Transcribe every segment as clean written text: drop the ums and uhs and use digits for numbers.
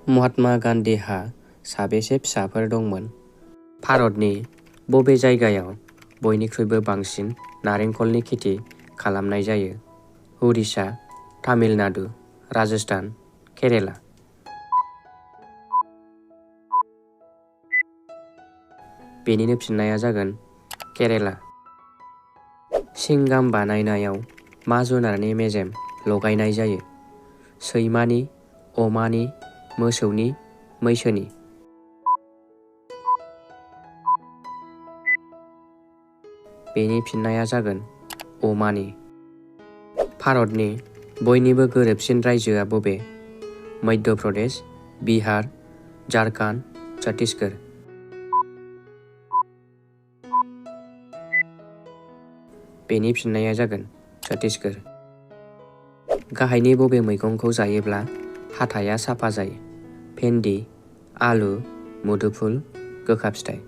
महात्मा गान्धीहा साबेसे फिसाफोर दंमोन? भारतनि बबे जायगायाव बयनिख्रुइबो बांसिन नारेंखलनि खेथि खालामनाय जायो? उरिष्या, तामिलनाडु, राजस्थान, केरेला। बेनिनो फिननाया जागोन केरेला। चिंगाम बानायनायाव मा जुनारनि मेजेम लगायनाय जायो? सैमानि, अमानि, मोसौनि, मैसोनि। बेनि फिननाया जागोन अमानि। भारतनि बयनिबो गोरिबसिन रायजोआ बबे? मध्य प्रदेश, बिहार, झारखन्ड, छत्तीसगढ़। बेनि फिननाया जागोन छत्तीसगढ़। गाहायनि बबे मैगंखौ जायोब्ला हाथाइया साफा जायो? भेन्दि, आलु, मुदुफुल, गोखा फिथाइ।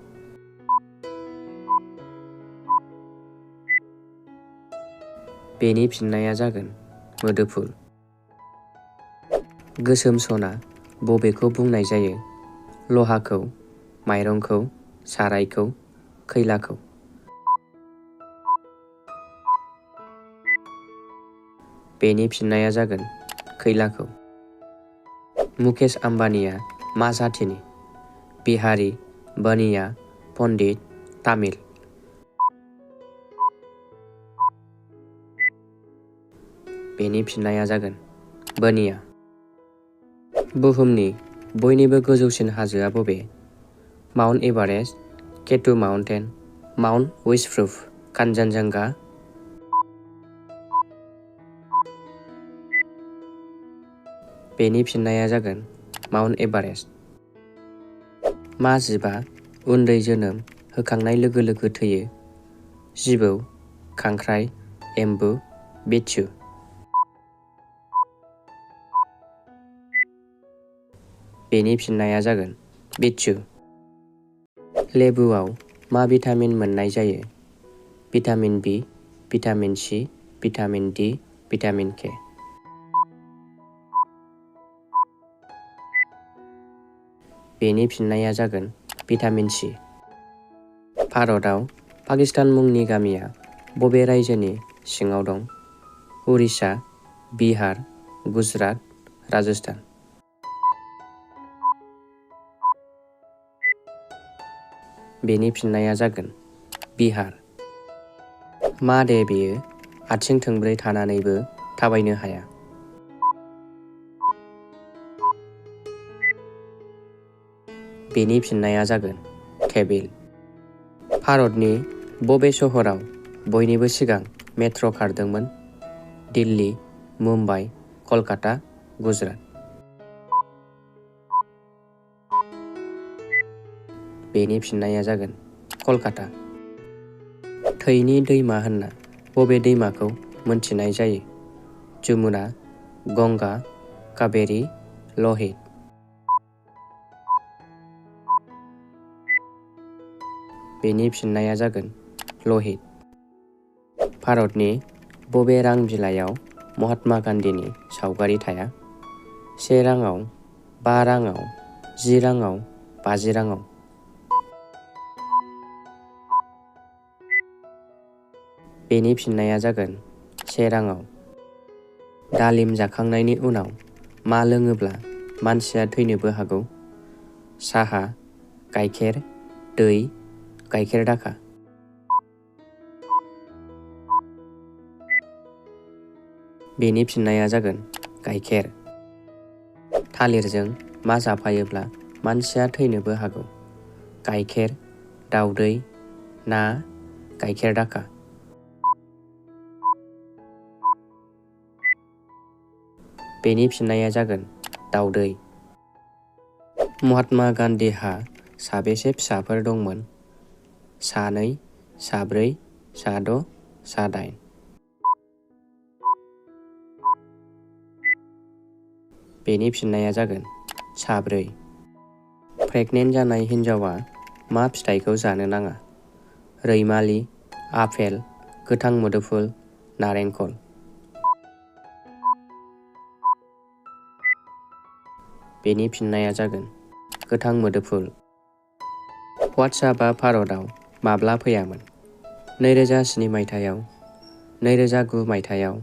बेनि फिननाया जागोन मुदुफुल। गोसोम सना बबेखौ बुंनाय जायो? लहाखौ, माइरंखौ, सारायखौ, खैलाखौ। बेनि फिननाया जागोन खैलाखौ। मुकेश आम्बानीआ मा जाथिनि? बिहारी, बनिया, पन्डित, तामिल। बेनि फिननाया जागोन बनिया। बुहुमनि बयनिबो गोजौसिन हाजोआ बबे? Mount Everest, K two mountain, mount विशप्रुफ, कान्चनजंगा। बेनि फिननाया जागोन माउन्ट एभारेस्ट। मा जिबआ उन्दै जोनोम होखांनाय लोगो लोगो थैयो? जिबौ, खांख्राइ, एम्बु, बिच्छू। बेनि फिननाया जागोन बिच्छू। लेबुआव मा भिटामिन मोननाय जायो? Vitamin B, vitamin C, vitamin D, vitamin K. बेनि फिननाया जागोन भिटामिन सि। भारतआव पाकिस्तान मुंनि गामिया बबे रायजोनि सिङाव दं? उरिष्या, बिहार, गुजरात, राजस्थान। बेनि फिननाया जागोन बिहार। मा दे बेयो आथिं थोंब्रै थानानैबो थाबायनो हाया? बेनि फिननाया जागोन टेबिल। भारतनि बबे सहराव बयनिबो सिगां मेट्र' खारदोंमोन? दिल्ली, मुम्बाइ, कलकाता, गुजरात। बेनि फिननाया जागोन कलकाता। थैनि दैमा होनना बबे दैमाखौ मोनथिनाय जायो? जमुना, गंगा, काबेरी, लहित। बेनि फिननाया जागोन लहित। भारतनि बबे रां बिलाइयाव महात्मा गान्धीनि सावगारि थाया? 1 राङाव, 5 राङाव, 10 राङाव, 50 राङाव। बेनि फिननाया जागोन 1 राङाव। दालिम जाखांनायनि उनाव मा लोङोब्ला मानसिया थैनोबो हागौ? साहा, गाइखेर, दै, गाइखेर दाखा। बेनि फिननाया जागोन गाइखेर। थालिरजों मा जाफायोब्ला मानसिया थैनोबो हागौ? गाइखेर, दाउदै, ना, गाइखेर दाखा। बेनि फिननाया जागोन दाउदै। महात्मा गान्धीहा साबेसे फिसाफोर दंमोन? 2, 4, 6, 7। बेनि फिननाया जागोन 4। प्रेगनेन्ट जानाय हिन्जावा मा फिथाइखौ जानो नाङा? रैमालि, आपेल, गोथां मुदुफुल, नारेंखल। बेनि फिननाया जागोन गोथां मोदोमफुल। व्हाट्सएपआ भारतआव माब्ला फैयामोन? 2007 मायथाइयाव, 2009 मायथाइयाव,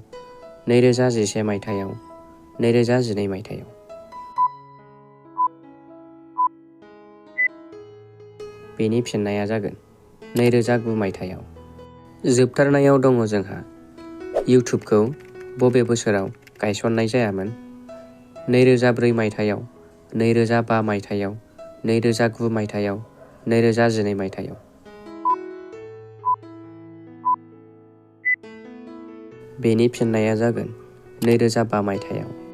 2011 मायथाइयाव, 2012 मायथाइयाव। बेनि फिननाया जागोन 2009 मायथाइयाव। जोबथारनायाव दङ जोंहा इउटुबखौ बबे बोसोराव गायसननाय जायामोन? 2004 मायथाइयाव, 2005 मायथाइयाव, 2009 मायथाइयाव, 2012 मायथाइयाव। बेनि फिननाया जागोन 2005 मायथाइयाव।